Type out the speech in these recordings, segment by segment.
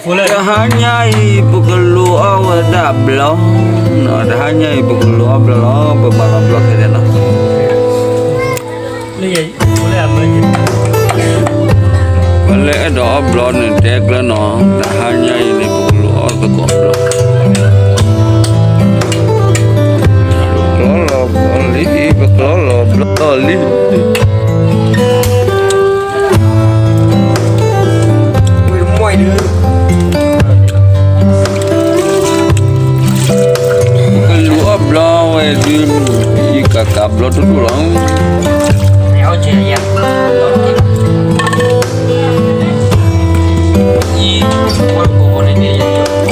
တဟါညါအံၤ ပကလူၤအီၣ်ဝဲဒၣ်ဘျီ, တဟါညါအံၤ ပကလူၤအီၣ်ဘျီလီၤ, ပမၤလီၤဘျီခဲလၢာ်လီၤ. ပလဲၤအဲၣ်ဒိးအီၣ်ဘျီန့ၣ် တဲကျၢၤနီၤ, တဟါညါအံၤန့ၣ် ပကလူၤအီၣ်သကိးဘျီ. ပကျီလီၤဘျီလံ, ပကျီလီၤဘျီလံ. ကလူၤအီၣ်ဘျီဝဲဒုး, ယကကးဘျီတဒိၣ်လီၤ. ယတ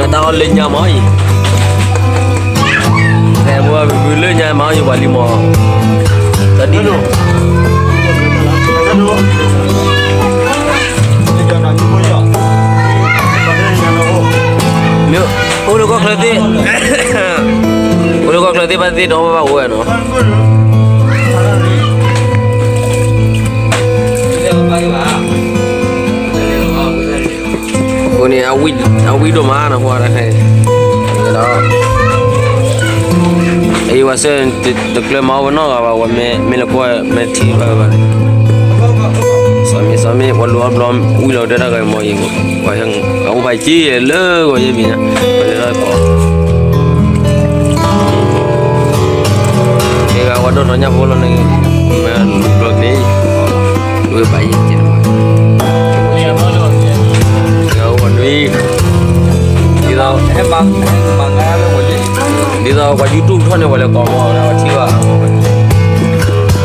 ၢ်အီၣ်လၢညါမးအံၤ, ဖဲမုၢ်ဘုလၢညါမး ယပှၤလံမး, တၢ်ဒ် မ့ၢ်အိၣ်လၢကီၢ်ချၢသ့ၣ်, အိၣ်လၢကီၢ်ချၢသ့ၣ်ဘၣ်သ့ၣ်ဒီးဘၣ်ဘၣ်အိၣ်ဝဲနီၤ. အဃိန့ၣ် အဝံၣ်ဒိၣ်မးနီၤ ဟိတၢ်ခဲအံၤ, ဒီး အံၤဝဲစ့ၢ် တကျၢၤမၤဝဲနီတဂၤဘၣ်, ဝဲမ့ၢ်လၢကွၢ်မ့ၢ်ထံၣ်ဘၣ်ဝဲဘၣ်န့ၣ်, စီၤမ့ၢ်စီၤမ့ၢ် ပှၤလူၤအီၣ်ဘျီ ဝံၣ်လီၤတဲတၢ်ဂၤမးအံၤ, အအိၣ်ဖးက့လၢဂီၤယဲၢ်ဘ့ၣ်ညါ, ပှၤလဲၤထီၣ်ကီး မ့ၢ်ဂၤဝဲဒိၣ်ထီၣ်ညၣ်ဖိလီၤန့ၣ်, မ့ၢ်လူၤဘျီန့ၣ်, လူၤဝဲဘၣ်ယဲၢ်ကဲမး, မ့ၢ်ဂၤဝဲနွံ, ဒ်သိး ဒ်သိးပှၤ YouTube ထီၣ်န့ၣ် ပှၤလဲၤကိးမး ပှၤထံၣ်ဘၣ် ဒိဘျီၣ် အကဲ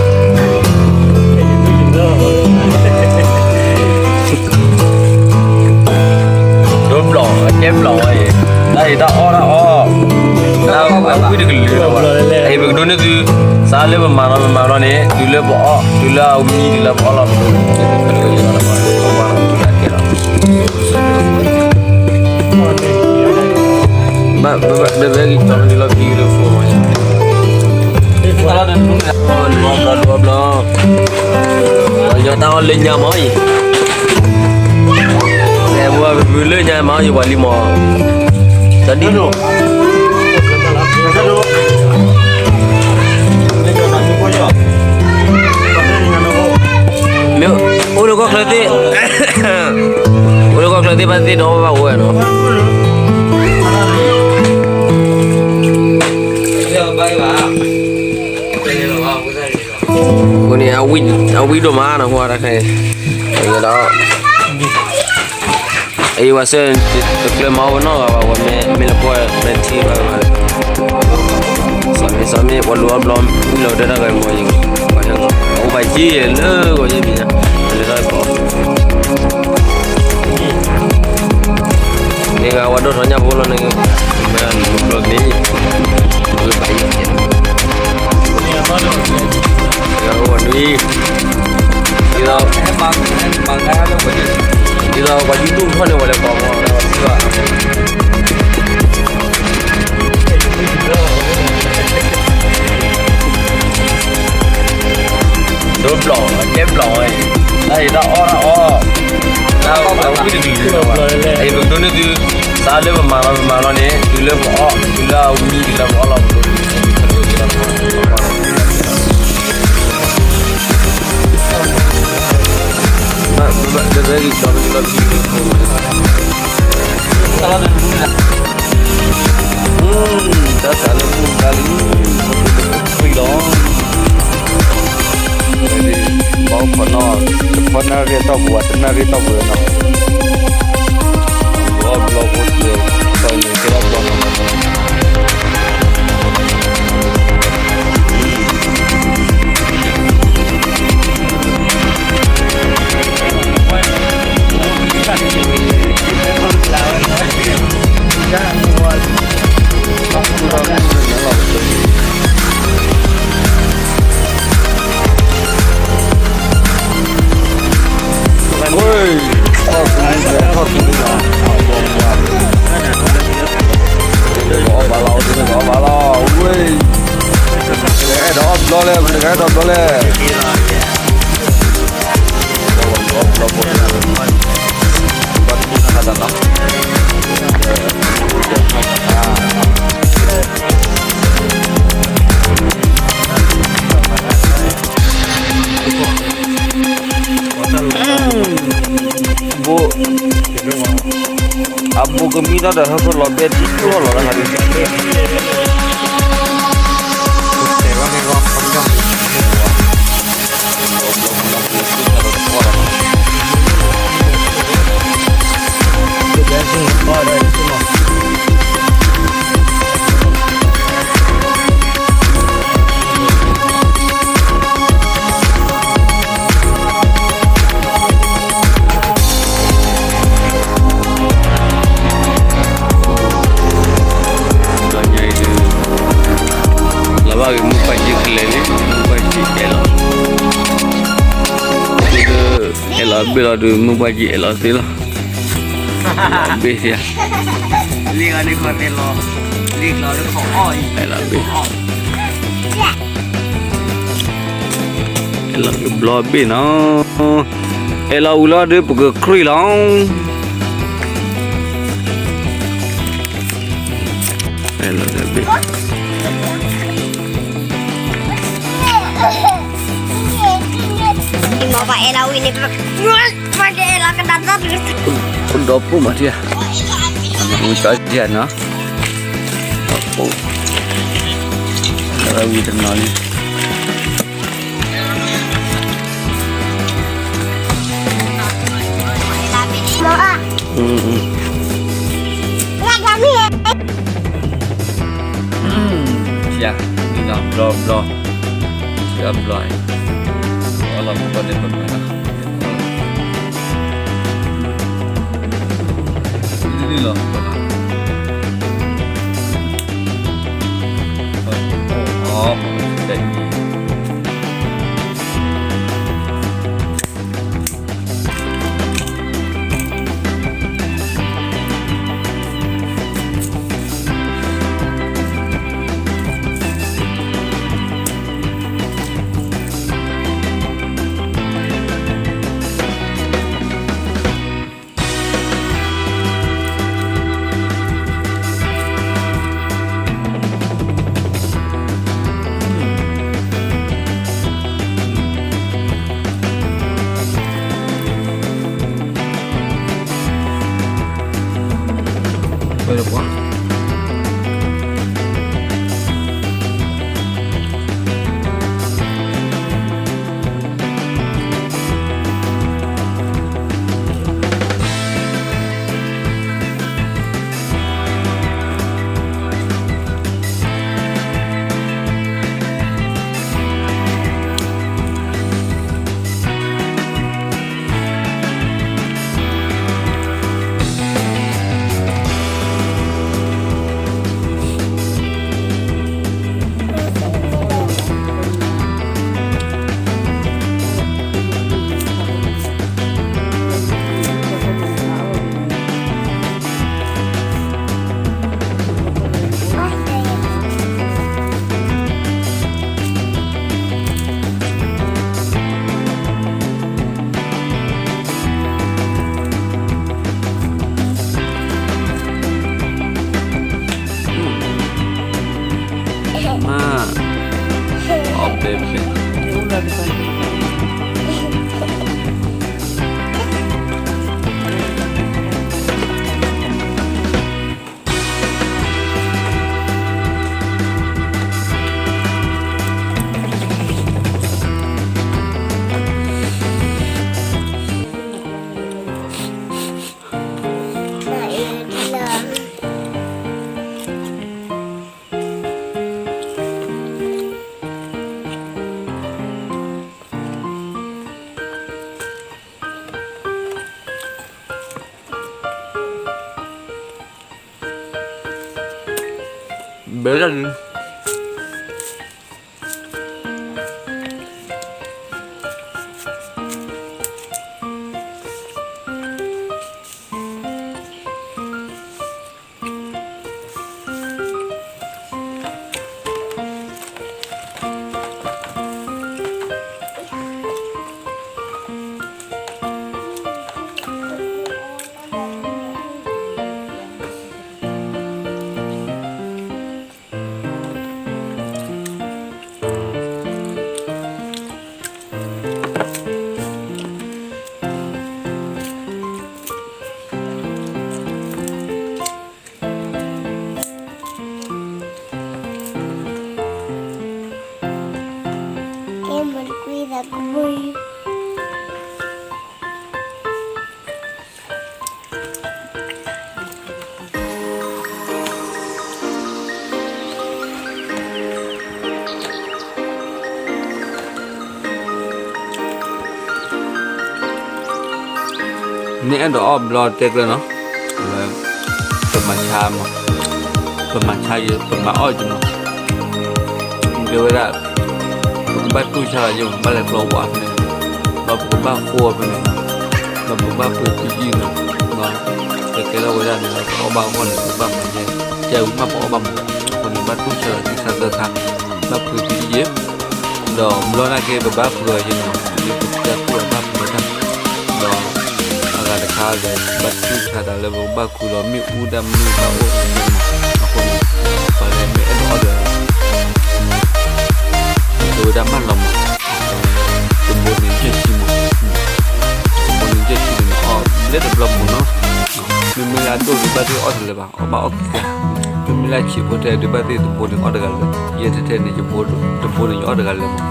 ဘျီၣ်ဝဲအံၤ, တၢ်အံၤတၢ်အီၣ်တၢ်အီ, တၢ်အဝံၣ်တကလုာ်လီၤ, အံၤပကဒိးန့ၢ်သု, စးလၢပမၤလီၤပမၤလီၤန့ၣ် တုၤလၢပအီၣ် တုၤလၢအဝံၣ် တုၤလၢပအီၣ်လီၤ ပဒိးန့ၢ်သု, ဘၣ် ဘၣ် ဒီးဝဲက့ၤကၠီၤလီၤလီၤ ဖံလၢဖိမး, လူၤအီၣ်ဘျီ လူၤအီၣ်ဘျီ, ယတၢ်အီၣ်လၢညါမးအံၤ, ဖဲမုၢ်ဘုလၢညါမး ယပှၤလံမး, တၢ်ဒ် မ့ၢ်အိၣ်လၢကီၢ်ချၢသ့ၣ်, အိၣ်လၢကီၢ်ချၢသ့ၣ်, အိၣ်လၢကီၢ်ချၢသ့ၣ်ဘၣ်သ့ၣ်ဒီးဘၣ်ဘၣ်အိၣ်ဝဲနီၤ. အဃိန့ၣ် အဝံၣ်ဒိၣ်မးနီၤ ဟိတၢ်ခဲအံၤ, ဒီး အံၤဝဲစ့ၢ် တကျၢၤမၤဝဲနီတဂၤဘၣ်, ဝဲမ့ၢ်လၢကွၢ်မ့ၢ်ထံၣ်ဘၣ်ဝဲ, စီၤမ့ၢ်စီၤမ့ၢ် ပှၤလူၤအီၣ်ဘျီ ဝံၣ်လီၤတဲတၢ်ဂၤမးအံၤ, အအိၣ်ဖးက့လၢဂီၤယဲၢ်ဘ့ၣ်ညါ, ပလဲၤထီၣ်ကီး မ့ၢ်ဂၤဝဲဒိၣ်ထီၣ်ညၣ်ဖိလီၤန့ၣ်, မ့ၢ်လူၤဘျီန့ၣ်, ဝဲဘၣ်ယဲၢ်ကဲ, ဂၤအိၣ်ဝဲနွံ, ဒ်သိး ဒ်သိးပှၤ YouTube ထီၣ်န့ၣ် ပှၤလဲၤကိးမး ထံၣ်ဘၣ် ဒိဘျီၣ် အကဲဘျီၣ်ဝဲ, တၢ်အံၤတၢ်အီၣ်တၢ်အီ, တၢ်အဝံၣ်တကလုာ်လီၤ, အံၤပကဒိးန့ၢ်သု, စးလၢပမၤလီၤပမၤလီၤန့ၣ် တုၤလၢပအီၣ် တုၤလၢအဝံၣ် တုၤလၢပအီၣ်လီၤ ပဒိးန့ၢ်သု, ဘၣ် ဘၣ် ဒီးဝဲက့ၤကၠီၤလီၤ တၢ်သးလၢမုၢ်ဘၣ်လံ, ပှံလီၤ, ဘၣ်အိၣ်ခိးနီၣ်, တနၣ်ရံၣ်အတီၢ်ပူၤ တနၣ်ရံၣ်အတီၢ်ပူၤနီၤ, ဘျီဘျီဖိတကဲ, တီၢ်န့ၣ်ကဲထီၣ်ဘျီနီၤ, ဝ့ၢ်, ထီၣ်ကူလံ, ထီၣ်ကူလံနီၤ, အီၣ်ဘၣ်လီၤ, အီၣ်ဘၣ်လီၤ, ဝ့ၢ်, အဲၣ်ဒိးအီၣ်ဘျီလဲၣ်, ပတဂၤအဲၣ်ဒိးဘျီလဲၣ်. ဘိ, အဘိကမံထီၣ်ဒီး ဟၢဖၢလီၤဘဲ ဒ်တူၢ်ထီၣ်လီၤလၢဟးဒ် လီၤဘၣ်က့ၤမုၢ်ပှၢ်ကံၢ်ကလဲၤလံ, မုၢ်ပှၢ်ကံၢ်အဲၣ်လီၤ, အဲၣ်လီၤဘ့ၣ်လီၤဒီး မုၢ်ပှၢ်ကံၢ်အဲၣ်လီၤသ့လီၤ, ဘ့ၣ်သ့, လံဂၤန့ၣ်ခီတဲလီၤ, လံကျီလၢခီအီၣ်အံၤ, အဲၣ်လီၤဘ့ၣ်, အဲၣ်လီၤကဘျီဘ့ၣ်နီၤ, အဲၣ်လီၤဝံၤလီၤဒီး ပကကြံၢ်လီၤ. အဲၣ်လီၤဘ့ၣ်, ပှၤအဲၣ်လီၤဝံၤန့ၣ်, ပှၤကအဲၣ်လီၤကဒါသီ, ပဒီပုၢ်မးထံဧါ, ဝံၤကၠီယၤနီၤ, ပဒီပုၢ်, ဝံၤတနီၤလံ. ဘျီဘျီ, ဘျီဘျီ, အလီၤမူကီၢ်ဒဲးပမၤလီၤ, လီၤ, အီ ဘဲဒၣ်ဒုး မ့ၢ်အဲၣ်ဒိးအီၣ်ဘျီတဲကျၢၤနီၤ, အဝဲ ပမၤဆါမး, ပမၤဆါယဲ ပမၤအီၣ်ယဲမး, တဲဝဲဒၣ် ပကဘၣ်တူၢ်ဆါလီၤယဲမး ဘၣ်လဲၤကျီဝးဖဲန့ၣ်, ဒီးပကဘၣ်ဃိဖဲန့ၣ်, ဒီးပကဘၣ်ပှ့ၤပယံာ်နီၤ, ဒီးတဲကဲထီၣ်ဝဲဒၣ်န့ၣ် ပအီၣ်ဘၣ်အဂီၢ်န့ၣ် ပကဘၣ်မၤယဲ, ကဲဝံၤမးပအီၣ်ဘၣ်မး, အဃိန့ၣ် ဘၣ်တူၢ်ဆါလီၤခံခါသၢခါ, ဘၣ်ပှ့ၤပယံာ်ယဲ ဒီးဘျီနာ်က့ ပဘၣ်ပှ့ၤအီၤယဲန့ၣ်မး, လၢပတၢ်ကူၣ်အဘၣ်ပှ့ၤတၢ်, ဒီး အဂၤတခါဒီး ဘၣ်တူၢ်ဆါတၢ်လၢပကဘၣ်ခူၣ်လီၤမ့ၣ်အူဒၣ်မနုၤဘၣ်အိၣ်န့ၣ်မး, အဃိန့ၣ် ပှၤလၢမ့ၢ်အဲၣ်ဒိးအီၣ်ဒီး အဝဲဒၣ်မၢလီၤမး, တဘိန့ၣ်ယဲၢ်ဆံမး, တဘိန့ၣ်ယဲၢ်ဆံန့ၣ် အီၣ်လၢတဘျီမးနီၤ, မ့မ့ၢ်လၢအဒိၣ်ဒုးဘၣ်သ့ၣ်အီၣ်တလၢၤဘၣ် အီၣ်ဘၣ်အီၣ်က့ၤက့ၤ, မ့မ့ၢ်လၢဆံးဖိထဲဒုးဘၣ်သ့ၣ်တဘိန့ၣ်အီၣ်တဂၤလၢၤ, ယဲၢ်ထဲထဲန့ၣ် တဘိန့ၣ်ယအီၣ်တဂၤလၢၤမး,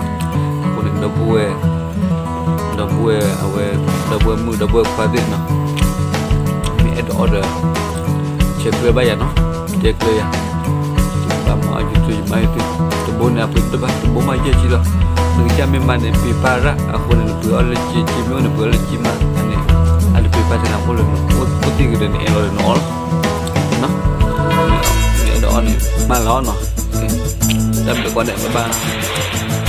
အဃိန့ၣ် ဒီပုၢ်ဝဲၢ် ဒီပုၢ်ဝဲၢ်အဝဲ ဒီပုၢ်ဝဲၢ်မုၣ်ဒီပုၢ်ဝဲၢ်ခွါသ့ၣ်နီၤ, မ့ၢ်အဲၣ်ဒိးအီၣ်ဒီး ဆဲးကျၢဘၣ်ယၤနီၤ, ဆဲးကျၢယၤ, ယဘၣ်မၤအီၣ်ယသု ယမၤအီၣ်ယသု, တဘိန့ၣ်အပှ့ၤတဘၣ် တဘိမးယဲၢ်ဆံလီၤ, နကစၢ်မ့ၢ်မၤန့ၣ် ပ့ၤဖးရၣ် အဃိန့ၣ် နပှ့ၤအီၣ်လၢက့ က့မ့ၢ်အိၣ်န့ၣ် ပှ့ၤအီၣ်လၢက့မး အန့ၣ်, အတပ့ၤဖးထဲန့ၣ်အိၣ်လၢနအိၣ်သ့ၣ်ကဒီး နအဲၣ်လီၤဒီးနအီၣ်လီၤ, နအဲၣ်ဒိးအီၣ်န့ၣ် မၢလီၤနီၤ, တၢ်ဘျုးကိးဂၤဒဲး bye bye.